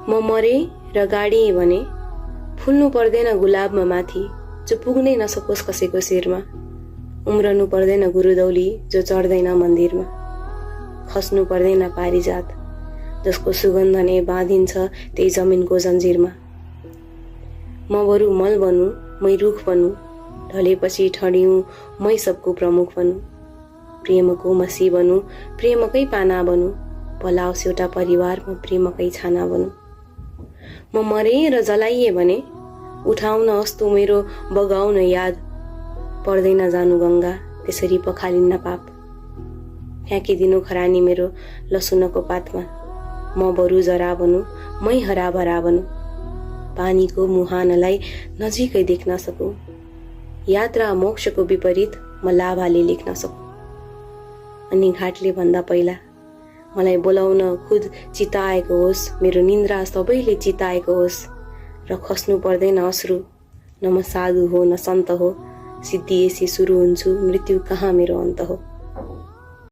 म मरे र गाडिएँ भने फुल्नु पर्दैन गुलाबमा माथि जो पुग्नै नसकोस् कसैको शिरमा। उम्रनु पर्दैन गुरुदौली जो चढ्दैन मन्दिरमा। खस्नु पर्दैन पारिजात जसको सुगन्ध नै बाँधिन्छ त्यही जमिनको जन्जिरमा। म बरु मल बनु मै रुख बनु ढलेपछि ठडियौँ मै सबको प्रमुख बनु। प्रेमको मसी बनु प्रेमकै पाना बनु पलाओस् एउटा परिवार म प्रेमकै छाना बनु। म मरे र जलाइए भने उठाउन अस्तु मेरो बगाउन याद पर्दैन जानु गङ्गा त्यसरी पखालिन्न पाप। फ्याँकिदिनु खरानी मेरो लसुनको पातमा म बरु जरा बनु मै हराभरा बनु। पानीको मुहानलाई नजिकै देख्न सकु यात्रा मोक्षको विपरीत म लाभाले लेख्न सकु। अनि घाटले भन्दा पहिला मलाई बोलाउन खुद चिताएको होस् मेरो निन्द्रा सबैले चिताएको होस् र खस्नु पर्दैन अश्रु न म साधु हो न सन्त हो सिद्धिएसी सुरु हुन्छु मृत्यु कहाँ मेरो अन्त हो।